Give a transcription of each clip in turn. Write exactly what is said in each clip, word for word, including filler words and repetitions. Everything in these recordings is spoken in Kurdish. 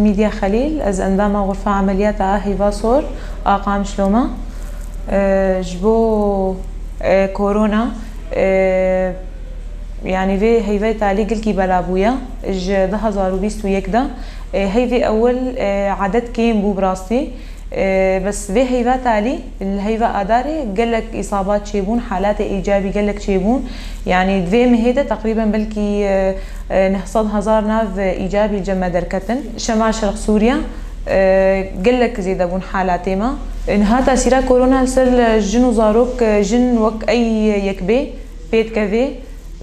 Mîdya Xelîl, ez endama Xurfa Emeliyata a Heyva Sor a Qamişlo me. E, ji bo, e, korona, e, yanî vê heyvê talî gilkî bela bûye. Ji du hezar û bîst û yek de, e, heyvê ewil, e, edet kêm bû bi rastî. E, bes vê heyva talî, li heyva Adarê gelek îsabat çêbûn, halatê îcabî gelek çêbûn. Yanî di vê mehê de teqrîben belkî, e, e, neh sed hezar nav îcabî li cem me derketin. Şemal Şerq Sûriye, e, gelek zêde bûn halatê me. E, niha tesîra korona li ser jin û zarok, e, jin wek ey yek bê pê dikevê.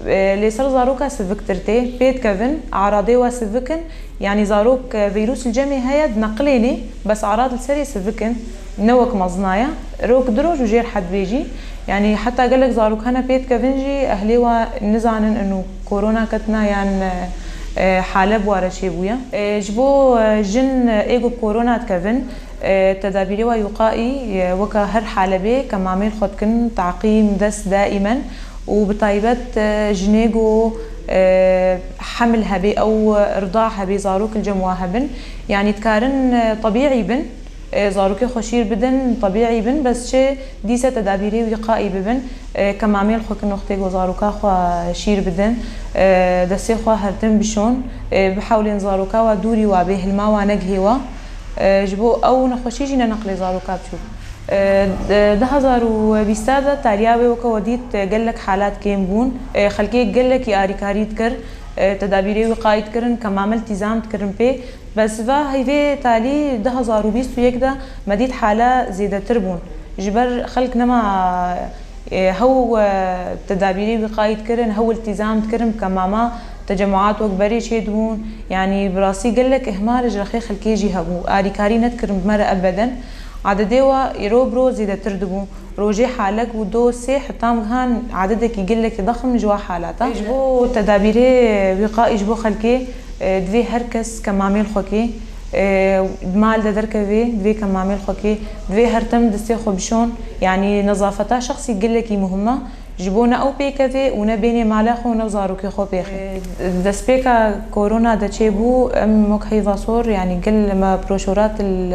E, lê ser zaroka siviktir tê, pê dikevin, aradê we sivik in, yanî zarok, e, vîrus li cemê heye, dineqilênê, bes arad li serê sivik in, ne wek mezina ye. Rok du roj û jêr hed bê jî, yanî heta gelek zarok hene pê dikevin jî, ehlê we nizanin ino korona ketine yan, e, e, hale bi we re çêbûye. E, ji bo, e, jin, e, ê ku bi korona dikevin, e, tedabîrê we wîqaî, e, weke her hale bê, kemamê li xwe dikin, taqîm, dest daîmen û bi taybet, e, jinê ku, e, hemil hebê ew rida hebê, zarok li cem wa hebin, yanî dikarin, e, tebîî bin, e, zarokê xwe şîr bidin, tebîî bin, bes çi dîse tedabîrê wîqaî bibin, e, kemamê li xwe kin wextê ku zaroka xwe şîr bidin, e, destê xwe hertim bişon, e, bihewlên zaroka wa dûrî wa bê, hilma wa negihê wa. E, ji bo ew nexweşî jî neneqlê zaroka biçûk. E, di du hezar û bîst de taliya wê weke we dît, e, gelek halat kêm bûn. E, xelkê gelekî arîkarî dikir, e, tedabîrê wîqayî dikirin, kemamil tîzam dikirin pê. Bes va heyvê talî du hezar û bîst û yek de me dît hala zêdetir bûn. Ji ber xelk nema, e, hew, e, tedabîrê wîqayî dikirin, hew iltîzam dikirin, bi kemama tecemûat wek berê çêdibûn. Yanî bi rastî gelek ihmal ji rexê xelkê jî hebû. Arîkarî nedikirin bi me re ebeden. Adedê wa îro bi ro zêdetir dibû. Rojê halek û do sê hetam gihan adedekî gelekî dexm ji wa halata. Ji bo tedabîrê wîqayî ji bo xelkê, e, divê her kes kemamê li xwe kê, e, mal de derkevê, divê kemamê li xwe kê, divê her tim destê xwe bişon. Yanî nezafeta şexsî gelekî muhim e. Ji bo ne ew pêkevê û ne bênê mala xwe û ne zarokê xwe pêxê. E, destpêka korona de çêbû, em wek heyva sor, yanî gel me broşorat li,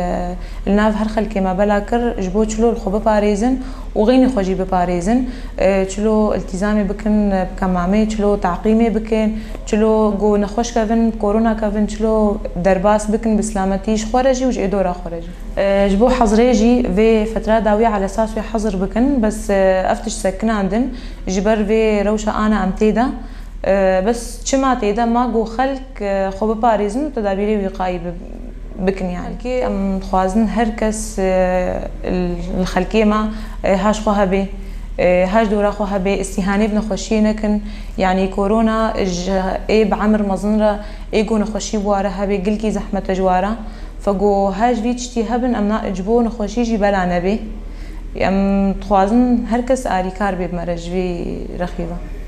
li nav her xelkê me bela kir, ji bo çilo li xwe biparêzin û xeynî xwe jî biparêzin. E, çilo iltîzamê bikin, e, bi kemamê, çilo taqîmê bikin, çilo ku nexweş kevin, korona kevin, çilo derbas bikin bi silametî ji xwe re jî û ji êdora xwe re jî. E, ji bo hezrê jî vê fetra dawî ala esas wê hezir bikin, bes, e, ev tişt sekinandin ji ber vê rewşa ana em tê de. E, bes çima tê de ma ku xelk, e, xwe biparêzin û tedabîrê wîqayî bi-, bikin yani. Xelkê em dixwazin her kes, e, li xelkê me, e, ha ji xwe hebe, e, ha ji dora xwe hebe, îstîhanê bi nexweşiyê nekin. Yani korona ji ê bi emir mezin re ê ku nexweşî bi wa re hebe, gilkî zehmet e ji wa re. Fe ku ha ji vî tiştî hebin, em na, ji bo nexweşî jî bela nebê. Em dixwazin her kes arîkar bê bi me re ji vî rexî ve.